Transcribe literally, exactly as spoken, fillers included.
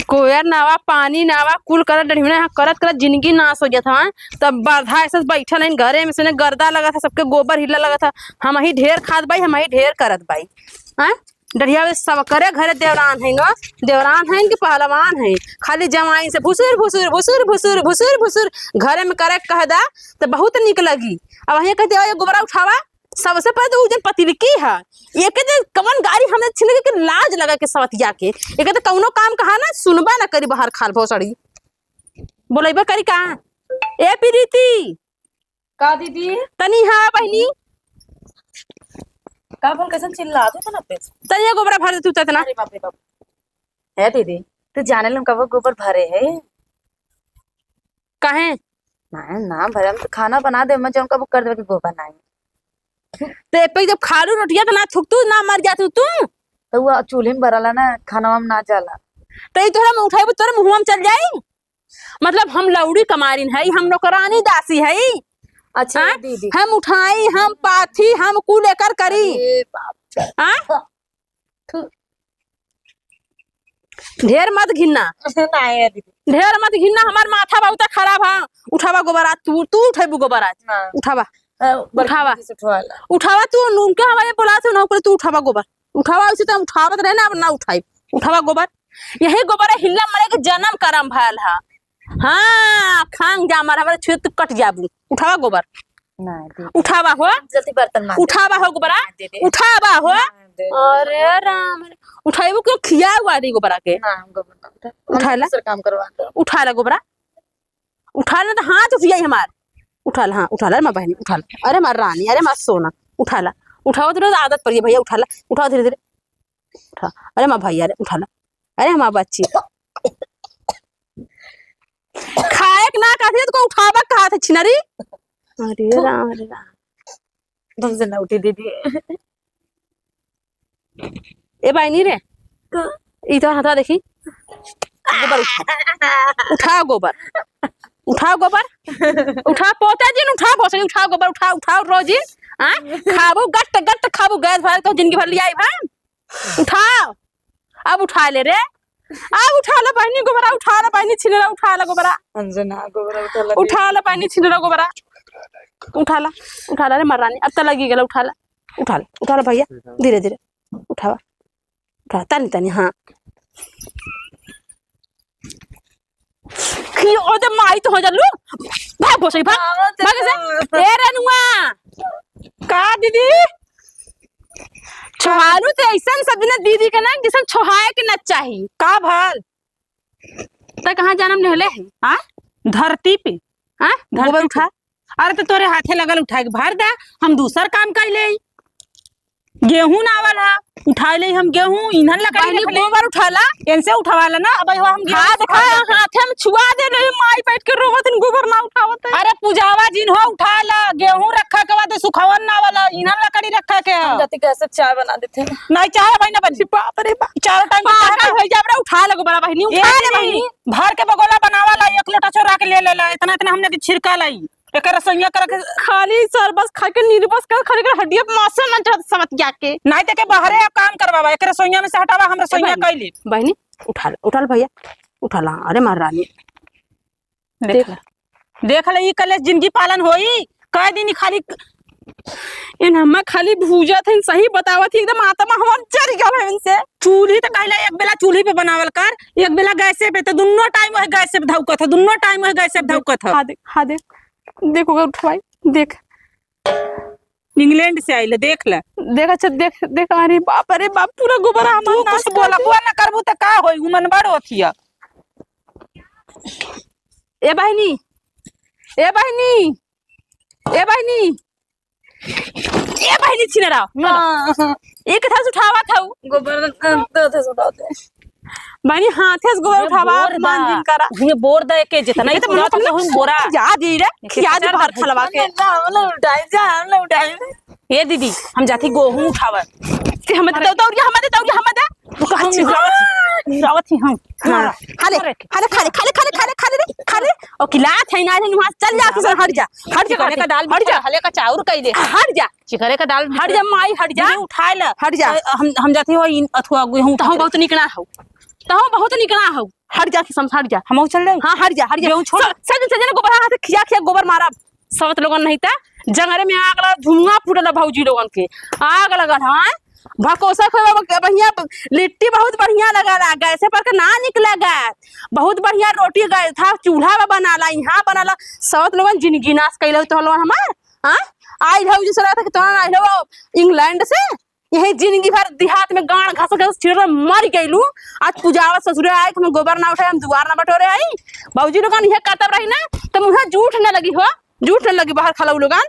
कोयर नावा, पानी नावा, कुल करत डढ़िमना यहाँ करत करत जिंदगी नाश हो जात हवा। तब बरधा ऐसे बैठल हईन घरे में से ने गर्दा लगत है, सबके गोबर हिल्ला लगत है, हम ही ढेर खात बाई, हम ही ढेर करत बाई। हैं? डढ़िया में सबकरे घरे देवरान है ग, देवरान है कि पहलवान है, खाली जवाइन से भुसुर भुसुर भुसुर भुसुर भुसुर भुसुर घरे में करे कह दा तो बहुत निक लगी। अब वहीं कहते, "ए गोबरा उठावा।" सबसे पहले तो उ जन पतिलकी है, एके दिन कवन गाड़ी हमने छिन के लाज लगा के सवतिया के, एके तो कौनो काम कहा ना सुनबा ना करी, बाहर खाल भोसड़ी बोलैबे करी का। ए प्रीति, का दीदी? तनी हाँ बहिनी। का भल कैसन चिल्ला दे तना पे? तनी गोबरा भर दे तू तना। अरे बाप रे बाप। है दीदी, तू जाने लम कबो गोबर भरे है? काहे? ना, ना भरे, हम तो खाना बना दे, मैं जौन कबो कर देवे के गोबर नाही। ते पे जब खालू रोटिया तो ना थुकतू, ना मर जातू तू। तो वो चूल्हे में बरला ना, खाना में ना जाला। तो ई तोहरा में उठाई, तोरे मुंह में चल जाई। मतलब हम लौड़ी कमारिन है, हम नौकरानी दासी है। अच्छा हाँ? दीदी। हम उठाई, हम पाथी, हम कुल एकर करी। अरे बाप रे। हाँ? थू। ढेर मत घिन्ना। नाही है दीदी। ढेर मत घिन्ना, हमार माथा बहुत खराब है। उठावा गोबर आज, तू, तू उठेबू गोबर आज। ना। उठावा। अ, बड़की उठावा। दीदी से उठवा ला। उठावा तू, उनके हवा ये बोला थे ना, ऊपर तू उठावा गोबर। उठावा, उसे तो उठावत रहे ना, अब ना उठाई। उठावा गोबर। यही गोबर है, हिल्ला मरे के जन्म करम भयल है। हाँ, खांग जा मर, हमारे छुए तू कट जाबू। उठावा गोबर। ना, दीदी। उठावा हो। जल्दी बर्तन मांज। उठावा हो गोबरा। ना, दीदी। उठावा हो। ना, दीदी। अरे राम रे। उठाइबू क्यों खिया हुआ दी गोबरा के? ना, हम गोबर ना उठा। उठा हम ला। दूसरा काम करवा दो। उठा ला गोबरा। उठा ला तो हाथ उठियाई हमार। उठा ला, हाँ, उठा ला, अरे माँ बहनी, उठा ला। अरे माँ रानी, अरे माँ सोना, उठा ला। उठाओ तो आदत पड़ी है भैया, उठा ला। उठाओ धीरे धीरे। उठा। अरे माँ भैया, अरे उठा ला। अरे हमार बच्ची। खाए के ना कहत है, तो उठावा कहत है छिनरी। अरे राम, अरे राम। तुमसे ना उठी दीदी। ए बहिनी रे, का? ई तो हाथा देखी। गोबर उठा। उठा गोबर। उठा गोबर। उठा पोता जिन, उठा भोसड़ी, उठा गोबर, उठा, उठा रोजिन। हाँ? खाबू गट गट खाबू, गैस भर तो जिंदगी भर लिया भाई। उठाओ, अब उठा ले रे, अब उठा ले बहिनी गोबरा, उठा ले बहिनी छिनरा, उठा ले गोबरा, अंजना गोबरा उठा ले, उठा ले बहिनी छिनरा गोबरा, उठा ले, उठा ले रे महारानी, अब त लगी गेला, उठा ले, उठा ले, उठा ले भैया, धीरे धीरे उठावा, उठा तनी तनी, हाँ। खी-, ओ दे माई तो हो जल्लू। भाग भोसड़ी, भाग। आवत भाग ऐसे। तो। ए रनुआ। का दीदी? छोहारू से ऐसन सब दिन दीदी के ना, जैसन छोहाए के ना चाही। का भल? त कहाँ जन्म लेले है? हाँ? धरती पे। हाँ? धरती गोबर पे। उठा। अरे तो तोरे हाथे लगल उठाए के भर दा, हम दूसर काम कर ले। गेहूं ना आवल हा, उठाए ले हम गेहूं, इन्हन लकड़ी बहिनी, रख ले। गोबर उठाला। इनसे उठवाला ना, अब हम गेहूं हाँ, देखा, उठा लेते। हाथे में छुआ दे रही, माई बैठ के रोवत हन, गोबर ना उठावत है। अरे पूजावा जिन हो, उठाला, गेहूं रखा के बाद सुखावन ना वाला, इन्हन लकड़ी रखा के हम है। जाती गैस से चाय बना देते हैं। नहीं, चाय भाई ना बनी। बाप रे बाप। चारों टाइम के चाय पागल बना। हो जा, बड़ा उठा ले गोबरा बहिनी, ए उठा ले दीदी, बहिनी। भर के बगोला बनावा ला, एक लोटा चोरा के ले लेला, इतना, इतना हमने के छिड़का लाई। एकर रसोइया कर के खाली सरबस खा के निर्बस कर, खाली कर हड्डिया पे मांस ना चढ़त समत जाके। नाई ते के बाहरे अब काम करवावा, एकर रसोइया में से हटावा, हम रसोइया ए बहिनी, कैली। बहिनी, उठा ले, उठा ले भैया, उठा ला। अरे महारानी, देख देख। ला, देख ला, ई कले जिंदगी पालन होई? कह दिन खाली इन हम्मा खाली भूजत हन, सही बतावत ही, एकदम आत्मा हमार जर गल है इनसे। चूल्ही तो कहला एक बेला चूल्ही पे बनावल कर, एक बेला गैसे पे, तो दुन्नो टाइम वही गैसे पे धौकत है, दुन्नो टाइम वही गैसे पे धौकत है। हाँ देख, हाँ देख, देख ओकर उठवाई, देख। इंग्लैंड से आइल, देख ले। देख, अच्छा, देख, देख, अरे बाप, अरे बाप, पूरा गोबर हमार तू नाश कुछ कर बोला, दे। बुआ ना करबू तो का होई, उमन बड़ होतिया। ए बहिनी, ए बहिनी, ए बहिनी, ए बहिनी छिनरा, हाँ। एक था उठावा था उ। गोबर तो थे उठाते। बहिनी हाथे से गोबर ये उठावा, बोर मान दा। दिन करा। ये बोर दा के जितना ही ये तो पूरा मतलब तो हम बोरा। जा दे रे, ये खिया दे कचरा बाहर का खलवा के। हम लोग उठाए, जा, हम लोग उठाए। ये दीदी, हम जाती गोहूं उठावा। ते हम दे, दौड़िया हम दे, दौड़िया हम दे। वो कहूं अच्छा। उठावत ही, उठावत ही हम। हाँ। खा ले, अरे। खा ले, खा ले, खा ले रे, खा ले। ओ किलात है ना, वहाँ चल जा, किसान, हट जा, हट जा, चिकरे का दाल हट जा। हले का चाउर कई दे। हट जा। चिकरे का दाल हट जा, माई, हट जा। दीदी, उठाए ला। हट जा। हम, हम जाती हो इन अथुआ गेहूं तो हम उठाए। बहुत निकला हो। तहूँ बहुत निकला हो। हट जा किसम से, हट जा। हमहू चल जाई। हाँ, हट जा, हट जा। गेहूं छोड़। सब, सब दिन सजन गोबर हाथ से खिया खिया गोबर मारब। सवत लोगन नहीं त जंगरे में आग लगा, धुआं फूटल भौजी लोगन के। आग लगल है। भकोसा खोए बढ़िया, लिट्टी बहुत बढ़िया लगला, गैसे पर के ना निकला गैस। बहुत बढ़िया रोटी गैस था, चूल्हा में बनाला, यहाँ बनाला। सवत लोगन जिंदगी नाश कैले हो तो लोगन हमार। हाँ, आइल हो जैसे लगता कि तोहन आइल हो इंग्लैंड से, यही जिंदगी भर देहात में गांड घस घस चिर मर गइलू। आज पूजावा ससुरे आए, हम गोबर ना उठाए, हम दुआर ना बटोरे आई। बाबूजी लोगन यह करतब रही ना, तो मुँह जूठ न लगी हो, जूठ न लगी बाहर खलऊ लोगन।